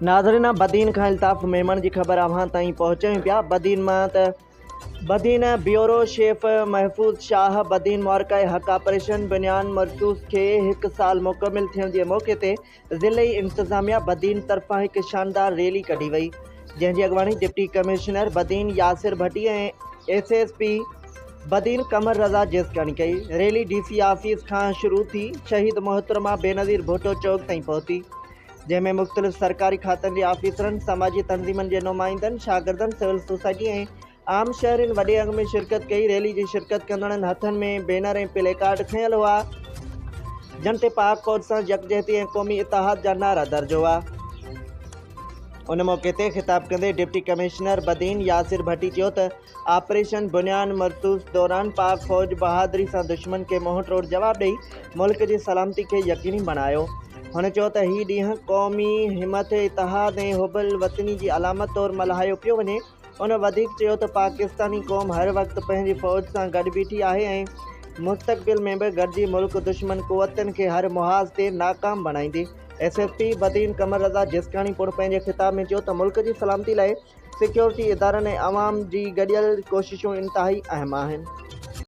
ناظرين بدين کان الطاف ميمڻ جي خبر اوهان تائين پهچايون پيا بدين مان ته بدين بيورو شيف محفوظ شاهه بدين معرڪه حق آپريشن بنيان مرصوص کي هڪ سال مڪمل ٿيڻ جي موقعي تي ضلعي انتظاميا بدين طرفان هڪ شاندار ريلي ڪڍي وئي جنهن جي اڳواڻي deputy commissioner Badin Yasir Bhatti ۽ S S P Badin Qamar Raza Jiskani ڪئي. ريلي ڊي سي آفيس کان شروع ٿي شهيد محترمه بينظير ڀٽو چوڪ تائين پهتي. جنهن ۾ مختلف سرڪاري کاتن جي آفيسرن، سماجي تنظيمن جي نمائندن، شاگردن، سول سوسائٽي ۽ عام شهرين وڏي انگ ۾ شرڪت ڪئي. ريلي جي شرڪت ڪندڙن هٿن ۾ بينر ۽ پلي ڪارڊ کنيل هئا، جن تي پاڪ فوج سان يڪجهتي ۽ قومي اتحاد جا نعرا درج هئا. ان موقعي تي خطاب ڪندي ڊپٽي ڪمشنر بدين ياسر ڀٽي چيو ته آپريشن بنيان مرصوص دوران پاڪ فوج بهادري سان دشمن کي منهن ٽوڙ جواب ڏئي ملڪ جي سلامتي کي يقيني بڻايو. هن چيو ته هي ڏينهن قومي همٿ، اتحاد ۽ حب الوطني جي علامت طور ملهايو پيو وڃي. هن وڌيڪ چيو ته پاڪستاني قوم هر وقت پنهنجي فوج سان گڏ بيٺي آهي ۽ مستقبل ۾ به گڏجي ملڪ دشمن قوتن کي هر محاذ تي ناڪام بڻائيندي. S S P Badin Qamar Raza Jiskani پڻ پنهنجي خطاب ۾ چيو ته ملڪ جي سلامتي لاء سيڪيورٽي ادارن ۽ عوام جي گڏيل ڪوششون انتهائي اهم آهن.